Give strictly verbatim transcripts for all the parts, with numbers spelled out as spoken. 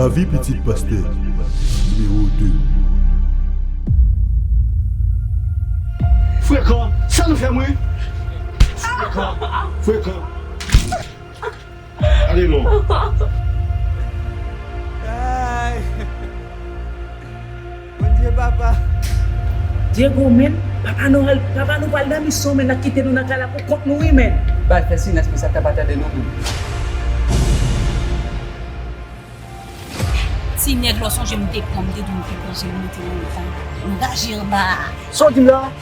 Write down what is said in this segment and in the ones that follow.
Lavi pitit pastè, nimewo de. Frekan, sa nou fè mwen? Frekan, frekan. Ale non. Ay. Bondye papa. Diego, men, papa nou al, papa nou pral nan misyon, men, n ap kite nou nan kay la pou kont nou, wi, men. Bay fè silans pou sa k ap atande nou, men. Ti nèg la w sonje m te pran, m te di w m te pran, se m mete nan angaje anba a. Sa w di m la?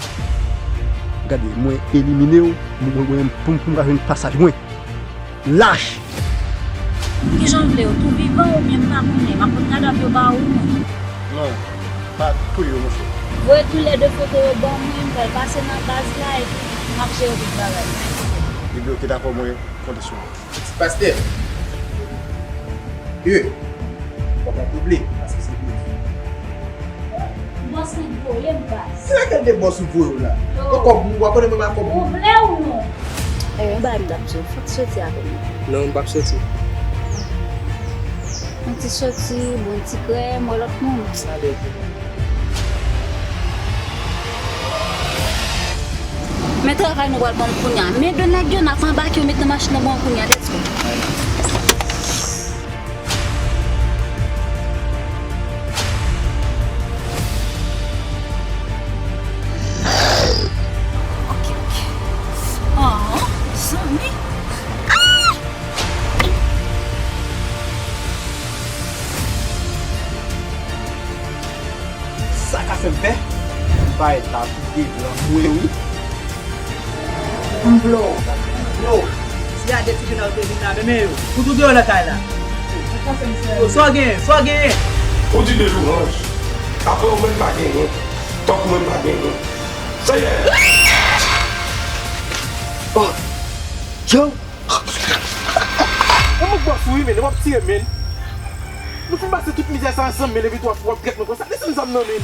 Gade, mwen elimine w, mwen, mwen, pou m, pou m ka jwenn pasaj mwen. Lach! Kijan w vle yo? Tou vivan oubyen m pa konnen? M ap pot kadav yo ba ou, mwen. Non, pa touye yo, monchè. Voye toulède foto yo ban mwen, m pral pase nan baz la, epi m ap jere tout bagay. Li bloke dakò mwen kondisyon an. Pastè. Yo. Fòk mwen double, paske se vre. Bòs mwen voye m baz. Se lakèl de bòs ou voye w la? Yo. Ou kòb ou, w ap konnen mwen pa kòb ou. Ou vle ou non? Ebyen, yon bagay m t ap di w, fòk soti avè m. Non, m p ap soti. Yon ti soti, bon ti krèm, wè lòt moun. Sa bèl pou mwen. Men travay nou pral ban m kounye a. Men de nèg yo n ap anbake yo met nan machin nan ban m kounye a. Let's go. Ok, ok. Oh, zanmi. Ah! Sa ka fè m pè? M parèt la pou devan mwen wi. M vle w. M vle w. Si a de ti jèn yo te vin la, men men yo. Fouti w deyò lakay la. Yo, sa w genyen? Sa w genyen? Ou di de louwanj. Apre ou menm pa genyen. Tankou mwen pa genyen. Seyè! Oh! Yo! Mwen mwen bòs ou wi, men, w ap tiye, men. Nou fin pase tout mizè sa ansanm, men, epi tou w ap, w ap trèt mwen konsa. Desann zam nan, men.